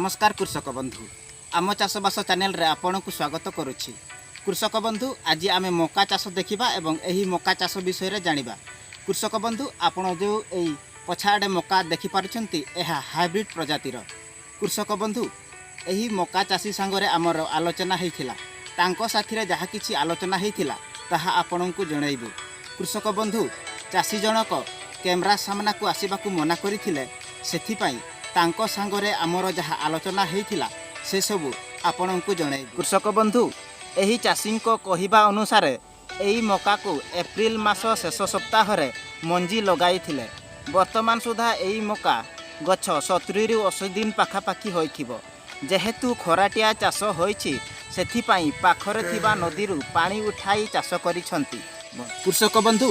ନମସ୍କାର କୃଷକ ବନ୍ଧୁ, ଆମ ଚାଷବାସ ଚ୍ୟାନେଲରେ ଆପଣଙ୍କୁ ସ୍ୱାଗତ କରୁଛି। କୃଷକ ବନ୍ଧୁ, ଆଜି ଆମେ ମକା ଚାଷ ଦେଖିବା ଏବଂ ଏହି ମକା ଚାଷ ବିଷୟରେ ଜାଣିବା। କୃଷକ ବନ୍ଧୁ, ଆପଣ ଯେଉଁ ଏଇ ପଛଆଡ଼େ ମକା ଦେଖିପାରୁଛନ୍ତି, ଏହା ହାଇବ୍ରିଡ୍ ପ୍ରଜାତିର। କୃଷକ ବନ୍ଧୁ, ଏହି ମକା ଚାଷୀ ସାଙ୍ଗରେ ଆମର ଆଲୋଚନା ହେଇଥିଲା। ତାଙ୍କ ସାଥିରେ ଯାହା କିଛି ଆଲୋଚନା ହେଇଥିଲା, ତାହା ଆପଣଙ୍କୁ ଜଣାଇବୁ। କୃଷକ ବନ୍ଧୁ, ଚାଷୀ ଜଣକ କ୍ୟାମେରା ସାମ୍ନାକୁ ଆସିବାକୁ ମନା କରିଥିଲେ। ସେଥିପାଇଁ ତାଙ୍କ ସାଙ୍ଗରେ ଆମର ଯାହା ଆଲୋଚନା ହେଇଥିଲା, ସେସବୁ ଆପଣଙ୍କୁ ଜଣାଇବୁ। କୃଷକ ବନ୍ଧୁ, ଏହି ଚାଷୀଙ୍କ କହିବା ଅନୁସାରେ ଏହି ମକାକୁ ଏପ୍ରିଲ ମାସ ଶେଷ ସପ୍ତାହରେ ମଞ୍ଜି ଲଗାଇଥିଲେ। ବର୍ତ୍ତମାନ ସୁଦ୍ଧା ଏହି ମକା ଗଛ 70ରୁ 80 ଦିନ ପାଖାପାଖି ହୋଇଥିବ। ଯେହେତୁ ଖରାଟିଆ ଚାଷ ହୋଇଛି, ସେଥିପାଇଁ ପାଖରେ ଥିବା ନଦୀରୁ ପାଣି ଉଠାଇ ଚାଷ କରିଛନ୍ତି। କୃଷକ ବନ୍ଧୁ,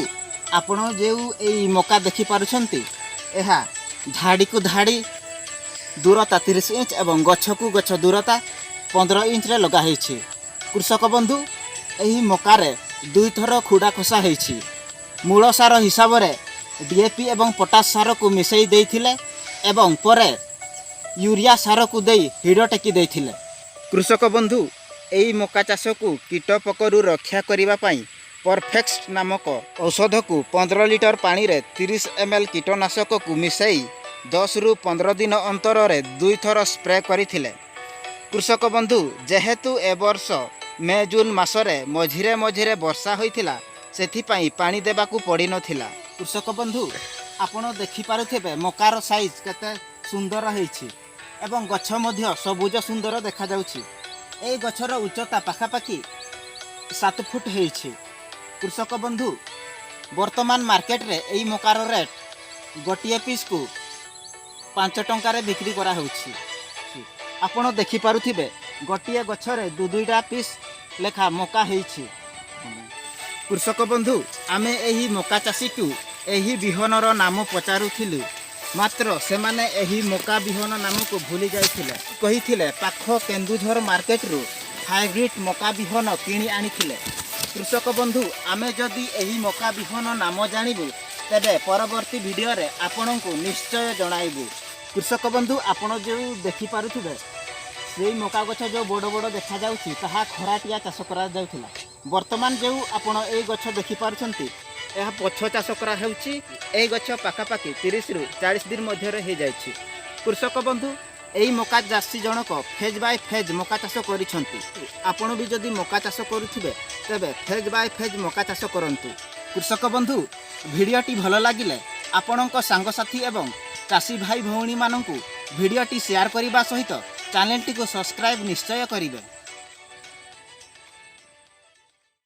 ଆପଣ ଯେଉଁ ଏଇ ମକା ଦେଖିପାରୁଛନ୍ତି, ଏହା ଧାଡ଼ିକୁ ଧାଡ଼ି ଦୂରତା 30 ଇଞ୍ଚ ଏବଂ ଗଛକୁ ଗଛ ଦୂରତା 15 ଇଞ୍ଚରେ ଲଗା ହେଇଛି। କୃଷକ ବନ୍ଧୁ, ଏହି ମକାରେ ଦୁଇଥର ଖୁଡ଼ା ଖସା ହେଇଛି। ମୂଳ ସାର ହିସାବରେ ଡିଏପି ଏବଂ ପଟାସ ସାରକୁ ମିଶାଇ ଦେଇଥିଲେ ଏବଂ ପରେ ୟୁରିଆ ସାରକୁ ଦେଇ ହିଡ଼ ଟେକି ଦେଇଥିଲେ। କୃଷକ ବନ୍ଧୁ, ଏହି ମକା ଚାଷକୁ କୀଟ ପୋକରୁ ରକ୍ଷା କରିବା ପାଇଁ ପରଫେକ୍ସ ନାମକ ଔଷଧକୁ 15 ଲିଟର ପାଣିରେ 30 ଏମ୍ ଏଲ୍ କୀଟନାଶକକୁ ମିଶାଇ 10ରୁ 15 ଦିନ ଅନ୍ତରରେ ଦୁଇଥର ସ୍ପ୍ରେ କରିଥିଲେ। କୃଷକ ବନ୍ଧୁ, ଯେହେତୁ ଏ ବର୍ଷ ମେ ଜୁନ୍ ମାସରେ ମଝିରେ ମଝିରେ ବର୍ଷା ହୋଇଥିଲା, ସେଥିପାଇଁ ପାଣି ଦେବାକୁ ପଡ଼ିନଥିଲା। କୃଷକ ବନ୍ଧୁ, ଆପଣ ଦେଖିପାରୁଥିବେ ମକାର ସାଇଜ୍ କେତେ ସୁନ୍ଦର ହେଇଛି ଏବଂ ଗଛ ମଧ୍ୟ ସବୁଜ ସୁନ୍ଦର ଦେଖାଯାଉଛି। ଏହି ଗଛର ଉଚ୍ଚତା ପାଖାପାଖି 7 ଫୁଟ ହେଇଛି। କୃଷକ ବନ୍ଧୁ, ବର୍ତ୍ତମାନ ମାର୍କେଟରେ ଏହି ମକାର ରେଟ୍ ଗୋଟିଏ ପିସ୍କୁ 5 ଟଙ୍କାରେ ବିକ୍ରି କରାହେଉଛି। ଆପଣ ଦେଖିପାରୁଥିବେ, ଗୋଟିଏ ଗଛରେ ଦୁଇ ଦୁଇଟା ପିସ୍ ଲେଖା ମକା ହେଇଛି। କୃଷକ ବନ୍ଧୁ, ଆମେ ଏହି ମକା ଚାଷୀକୁ ଏହି ବିହନର ନାମ ପଚାରୁଥିଲୁ, ମାତ୍ର ସେମାନେ ଏହି ମକା ବିହନ ନାମକୁ ଭୁଲି ଯାଇଥିଲେ। କହିଥିଲେ ପାଖ କେନ୍ଦୁଝର ମାର୍କେଟରୁ ହାଇବ୍ରିଡ୍ ମକା ବିହନ କିଣି ଆଣିଥିଲେ। କୃଷକ ବନ୍ଧୁ, ଆମେ ଯଦି ଏହି ମକା ବିହନ ନାମ ଜାଣିବୁ, ତେବେ ପରବର୍ତ୍ତୀ ଭିଡ଼ିଓରେ ଆପଣଙ୍କୁ ନିଶ୍ଚୟ ଜଣାଇବୁ। କୃଷକ ବନ୍ଧୁ, ଆପଣ ଯେଉଁ ଦେଖିପାରୁଥିବେ, ସେଇ ମକା ଗଛ ଯେଉଁ ବଡ଼ ବଡ଼ ଦେଖାଯାଉଛି, ତାହା ଖରାଟିଆ ଚାଷ କରାଯାଉଥିଲା। ବର୍ତ୍ତମାନ ଯେଉଁ ଆପଣ ଏଇ ଗଛ ଦେଖିପାରୁଛନ୍ତି, ଏହା ପଛ ଚାଷ କରାହେଉଛି। ଏଇ ଗଛ ପାଖାପାଖି 30ରୁ 40 ଦିନ ମଧ୍ୟରେ ହେଇଯାଇଛି। କୃଷକ ବନ୍ଧୁ, ଏଇ ମକା ଚାଷୀ ଜଣକ ଫେଜ୍ ବାଇ ଫେଜ୍ ମକା ଚାଷ କରିଛନ୍ତି। ଆପଣ ବି ଯଦି ମକା ଚାଷ କରୁଥିବେ, ତେବେ ଫେଜ୍ ବାଇ ଫେଜ୍ ମକା ଚାଷ କରନ୍ତୁ। କୃଷକ ବନ୍ଧୁ, ଭିଡ଼ିଓଟି ଭଲ ଲାଗିଲେ ଆପଣଙ୍କ ସାଙ୍ଗସାଥି ଏବଂ ଚାଷୀ ଭାଇ ଭଉଣୀମାନଙ୍କୁ ଭିଡ଼ିଓଟି ସେୟାର କରିବା ସହିତ ଚ୍ୟାନେଲଟିକୁ ସବସ୍କ୍ରାଇବ୍ ନିଶ୍ଚୟ କରିବେ।